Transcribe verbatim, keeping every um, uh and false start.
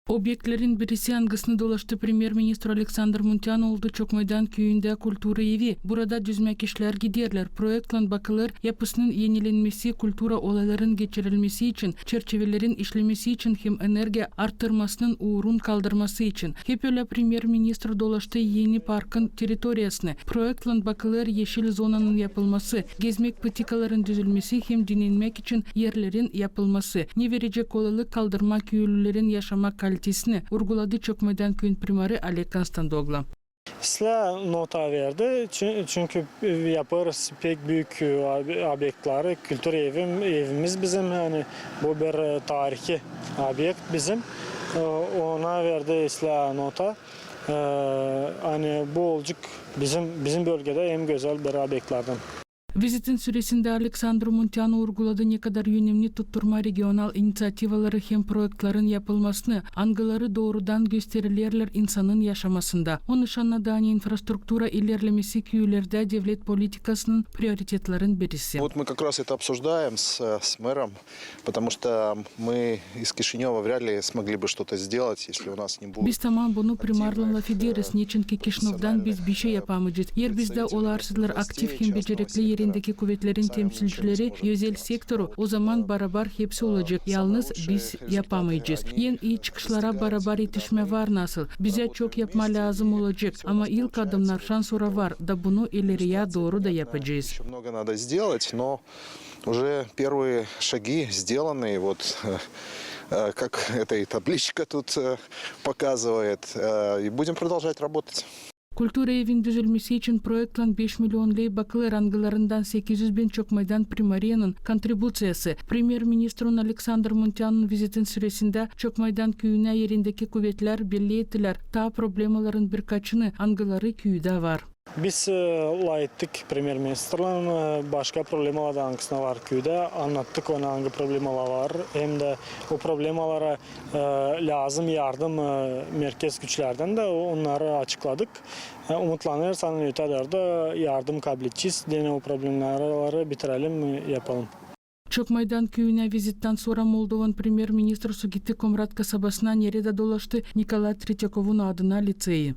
Obyektlerin birisi, angısını dolaştı premyer-ministr Aleksandr Muntean, oldu Çokmaydan küüyündä kultura evi. Burada düzmäk işlär giderlär. Proektlän bakılêr yapısının enilenmesi, kultura olayların geçirilmesi için, çerçevelerin işlemesi için hem energiya arttırmasının uurun kaldırması için. Hep ölä premyer-ministr dolaştı eni parkın territoriyasını. Proektlän bakılêr eşil zonanın yapılması, gezmäk patikaların düzülmesi hem dinnenmäk için erlerin yapılması, ne verecek kolaylık kaldırma küüylülerin yaşamak kalitesini, urguladı Çokmaydan küüyün primarı Oleg Konstantoglu. İslää nota verdi, çü-, çünkü yapêrız pek büük, e, ob-, obyektleri, kultura evi, evimiz bizim, ani bu bir, e, tarihi obyekt bizim. E, ona verdi islää nota. E, ani bu olacek bizim, bizim bölgedä en gözäl bir obyektlerdan. Vizitin süresindä Aleksandr Muntean urguladı, ne kadar önemni tutturmaa regional iniţiativaları hem proektlerin yapılmasını, angıları doorudan gösterilerlär insanın yaşamasında. O nışannadı, ani infrastruktura ilerlemesi küülerdä devlet politikasının prioritetlerin birisi. Вот мы как раз это обсуждаем с, с мэром, потому что мы из Кишинева вряд ли смогли бы что-то сделать, если у нас не будет. Biz taman bunu primarlan lafederiz, neçinki Kişinövdan biz bişey yapamayacez. Eer bizdä olarsadılar aktiv hem becerikli erindeki kuvetlerin temsilcileri, özel sektoru, ozaman barabar hepsi olacek. Yalnız biz yapamayacez. En ii çıkışlara barabar etişmää var nasıl. Bizä çok yapmaa lääzım olacek, ama ilk adımnar şansora var, da bunu ileriyä dooru da yapacez. Ещё много надо сделать, но уже первые шаги сделаны, и вот, э, э, как эта и табличка тут, э, показывает, э, и будем продолжать работать. Kultura evin düzülmesi için proektlän beş milion ley bakılêr, angılarından sekiz üz bin Çokmaydan primarının kontribuţiyası. Premyer-ministrun Aleksandr Munteanun vizitin süresindä Çokmaydan küüyünä erindeki kuvetlär belli ettilär taa problemaların birkaçını, angıları küüdä var. Biz, e, lafettik premyer-ministrlan, e, başka problemalar da angısına var küüdä. Annattık ona, angı problemalar var. Hem dä o problemalara, e, lääzım yardım, e, merkez güçlerdän dä, onnarı açıkladık. E, umutlanêrız, ani ötedä dä yardım kabledecez. Deyni o problemaları bitirelim, e, yapalım. Çokmaydan küüyünä vizittän sora Moldovanın premyer-ministru gitti Komrat kasabasına, neredä dolaştı Nikolay Tretyakovun adına liţeyi.